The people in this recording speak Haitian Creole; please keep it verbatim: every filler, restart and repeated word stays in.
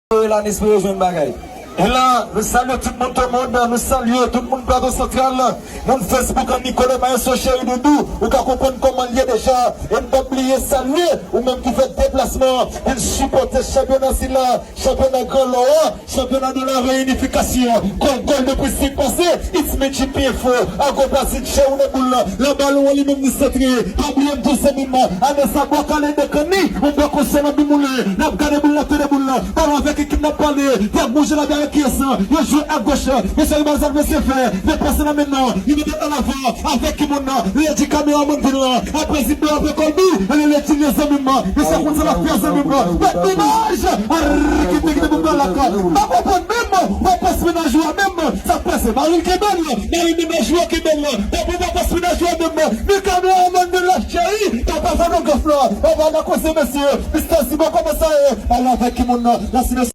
Espere la, n espere jwenn bagay. E la, nou salye tout moun, tout moun, nou salye tout moun Plato Santral, moun Facebook an, Nicole Maestro Cheri Doudou, ou ka konprann kòman l ye deja, e n p ap bliye salye ou menm ki fè deplasman an, vin sipòte chanpyona sila, chanpyona Gran Lò a, chanpyona de la reyinifikasyon, gòl, gòl de plis senk pase, it's me G P Info, Ago Brasil, Cheri ou nan boul la, la balon an li menm li santre, pa bliye m tou zanmi m, ane sa bwa kale de kanni, ou bwa konsa nan bimoulen, n ap gade boul la, tande boul la, balon avèk ekip n ap pale, fè bouje la avèk kiyès, yo jwe agoch, mesye Ribalzal mesye fè, men pase nan men nan, li mete an avan, avèk ki moun nan, li di kameramann vin lan, apre Zidane apre Kòlbi, li le di li zanmi m, mesye konn sa l ap fè zanmi m, bèt mennaj, arr, kite kite pou balak, pa konprann menm, wè pòs mennaj ou a menm, sa k pase, mari l kenbe l, mari mennaj ou a kenbe l, pa pou wè pòs mennaj ou a menm, men kameramann de la chérie, papa fè nan gòf la, papa nan koze mesye, Mister Simon kòman sa ye, al avèk ki moun nan, la si mesye.